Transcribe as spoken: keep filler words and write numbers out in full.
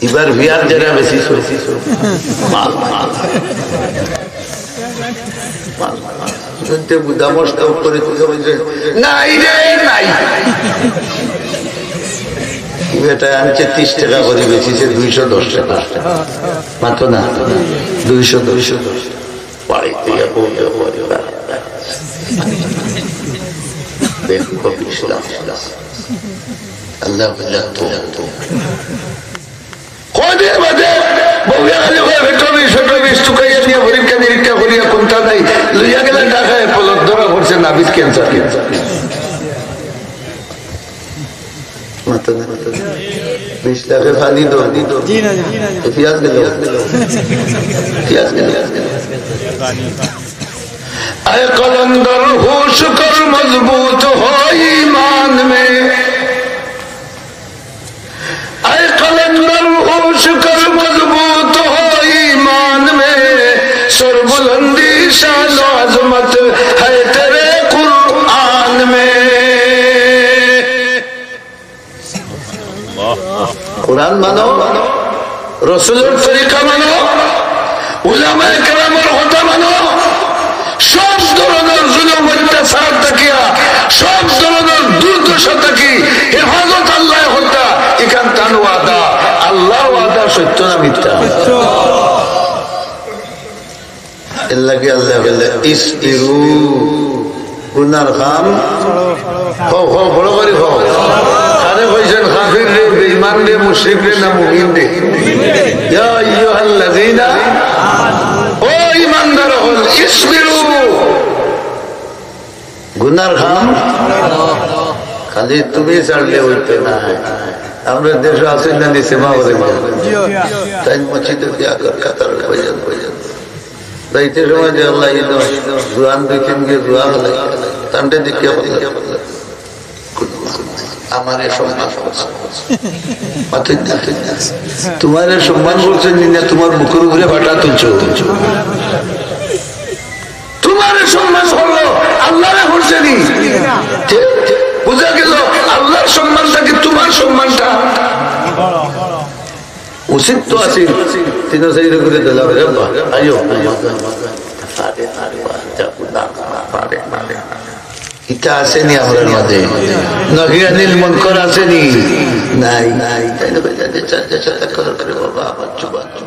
এবার বিয়ার যেটা বেশি শুনছি, মাল, মাল, মাল, মাল। শুনতে বুঝা মস্ত করে তুলে বলছে, "নাই রে, নাই।" বেটা আনছে ত্রিশ টাকা করে, বেশি সে দুইশো দশ টাকা। মাতো না, দুইশো, দুইশো দশ। বাড়িতে গিয়ে বলতে পারে না। দেখো, ইসলাম। আল্লাহ বললেন, তো, তো। কয়দিন বাদে বউয়ে খালি কয়, "বেটা, বিশ, বেটা, বিশ, তুকাইয়া নিয়া পরীক্ষা নিরীক্ষা করিয়া কোনটা নাই।" লইয়া গেলে ঢাকায় পলক ধরা পড়ছে, নাভিত ক্যান্সার, ক্যান্সার। মাতো না, মাতো না। বিশ লাখে পানি দো, পানি দো। জি না, জি না। এ পিয়াজ গেল। পিয়াজ গেল। اے قلندر ہوش کر مضبوط ہو ایمان میں۔ اے قلندر ہوش کر مضبوط ہو ایمان میں، سربلندی شان و عظمت ہے تیرے قرآن میں۔ কোরআন মানো, রসুলের তরিকা মানো, উলামায়ে কেরামের কথা মানো, সব ধরনের জুলুম অত্যাচার থাকিয়া, সব ধরনের দুর্দশা থাকি হেফাজত আল্লায় করতা, ইখান তান ওয়াদা, আল্লাহর ওয়াদা সত্য না মিথ্যা? এর লাগি আল্লায় বলে, "ইসবিরু।" গুনার কাম। কও, কও, বড় করি কও। কারে কইছইন কাফির রে, বেঈমান রে, মুশরিক রে, না মুমিন রে? ইয়া আইয়ুহাল্লাযীনা, ও ঈমানদার অকল, ইসবিরু। গুনার কাম খালি তুমি ছাড়লে অইতো নায়। আমরা দেশো আছি না, নিচে মা বলে, তাই মসজিদে গিয়া কাতার হয়ে যান, হয়ে যান। যাইতে সময় যে আল্লাহ, এই তো জোয়ান দুই তিন গিয়ে জোয়ান হলে, তান্ডে দিকে বললে, "আমারে সম্মান করছে।" মাতইন না, মাতইন না। তোমারে সম্মান করছে নি না, তোমার বুকের উপরে বাটা তুলছে। তোমারে সম্মান করলো, আল্লাহরে করছে নি। ঠিক? বুঝা গেল, আল্লাহর সম্মান থাকি তোমার সম্মানটা। উচিত তো আছে, তিন চাইর করে দিলাম, রে বাবা, আইও। ইটা আছে নি আমরার মাঝে? নাহি আনিল মুনকার আছে নি? নাই, নাই। তাই না? চার চার সাথে করে, করে, বাবা, আমার জুবান।